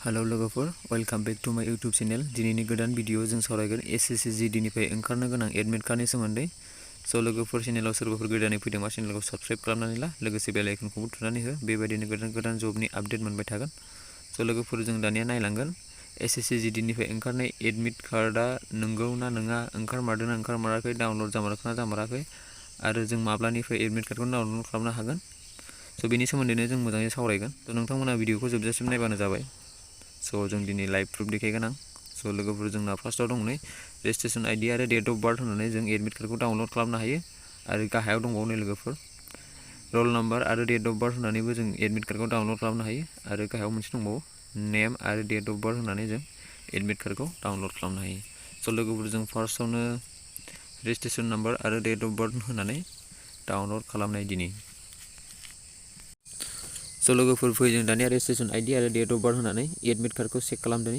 Hello लोगोफोर welcome back to माय YouTube channel. दिनैनि गोदान भिडिअ जों सावरायगोन एसएससि जीडीनिफ्राय ओंखारनो गोनां एडमिट कार्डनि सोमोन्दै। स' लोगोफोर चेनेलाव सोरबाफोर गोदानै फैदोंबा चेनेलखौ साबस्क्राइब खालामनानै ला, लोगोसे बेल आइकनखौबो थुनानै हो, बेबायदिनो गोदान जबनि आपडेट मोनबाय थागोन। स' लोगोफोर जों दानिया नायलांगोन एसएससि जीडीनिफ्राय ओंखारनाय एडमिट कार्डआ नंगौ ना नङा, ओंखारमारदोंना ओंखारमाराखै, डाउनलड जामारखोना जामाराखै, आरो जों माब्लानिफ्राय एडमिट कार्डखौ डाउनलड खालामनो हागोन। स' बेनि सोमोन्दैनो जों मोजाङै सावरायगोन। थ' नोंथांमोना भिडिअखौ जोबजासिम नायबानो जाबाय। स' जों दिनै लाइभ प्रुफ देखायगोन आं। स' लोगोफोर जोंना फार्स्टआव दं नै रेजिस्ट्रेशन आइडि आरो डेट अफ बार्थ होनानै जों एडमिट कार्डखौ डाउनलड खालामनो हायो। आरो गाहायाव दंबावो नै लोगोफोर रल नाम्बार आरो डेट अफ बार्थ होनानैबो जों एडमिट कार्डखौ डाउनलड खालामनो हायो। आरो गाहायाव मोनसे दंबावो नेम आरो डेट अफ बार्थ होनानै जों एडमिट कार्डखौ डाउनलड खालामनो हायो। स' लोगोफोर जों फार्स्टआवनो रेजिस्ट्रेशन नाम्बार आरो डेट अफ बार्थ होनानै डाउनलड खालामनाय दिनै। स' लोगोफोर फै जों दानिया रेजिस्ट्रेशन आइडि आरो डेट अफ बार्थ होनानै एडमिट कार्डखौ चेक खालामदों।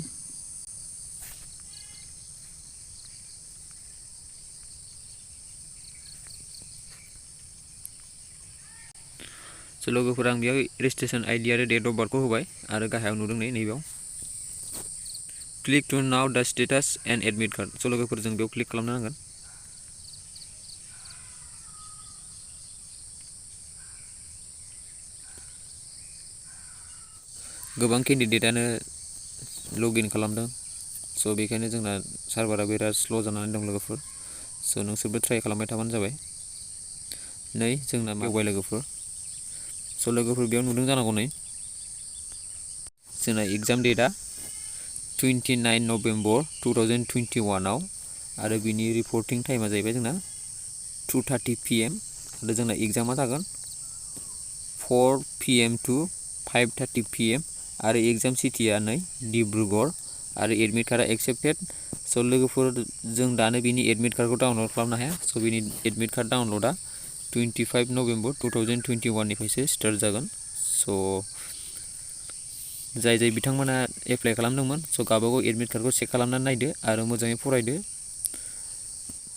स' लोगोफोर आं बेयाव रेजिस्ट्रेशन आइडि आरो डेट अफ बार्थखौ होबाय आरो गाहायाव नुदों नै नैबेयाव क्लिक टु नाउ दा स्टेटास एन्ड एडमिट कार्ड। स' लोगोफोर जों बेयाव क्लिक खालामनो नांगोन। गोबां केन्डिडेटआनो लगिन खालामदों। स' बेखायनो जोंना सार्भारा बिराद स्ल' जानानै दं लोगोफोर। स' नोंसोरबो ट्राइ खालामबाय थाबानो जाबाय। नै जोंना मावबाय लोगोफोर। स' लोगोफोर बेयाव नुदों जानांगौ नै जोंना एग्जाम डेटआ 29 नभेम्बर 2021 आरो बिनि रिपर्टिं टाइमा जाहैबाय जोंना 2:30 PM आरो जोंना एग्जामा जागोन 4 PM to 5:30 PM आरो एग्जाम सिटिया नै डिब्रुगड़ आरो एडमिट कार्डआ एक्सेप्टेड। स' लोगोफोर जों दानो बिनि एडमिट कार्डखौ डाउनलड खालामनो हाया। स' बिनि एडमिट कार्ड डाउनलडआ 25 नभेम्बर 2021 निफ्रायसो स्टार्ट जागोन। स' जाय बिथांमोना एप्लाइ खालामदोंमोन स' गावबागाव एडमिट कार्डखौ चेक खालामनानै नायदो आरो मोजाङै फरायदो।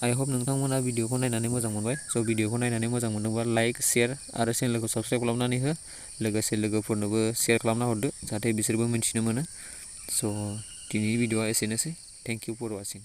आइ होप नोंथांमोना भिडिअखौ नायनानै मोजां मोनबाय। स' भिडिअखौ नायनानै मोजां मोनदोंबा लाइक शेयार आरो चेनेलखौ साबस्क्राइब खालामनानै हो, लोगोसे लोगोफोरनोबो शेयार खालामना हरदो जाहाथे बिसोरबो मिन्थिनो मोनो। स' दिनैनि भिडिअआ एसेनोसै। Thank you for वाचिं।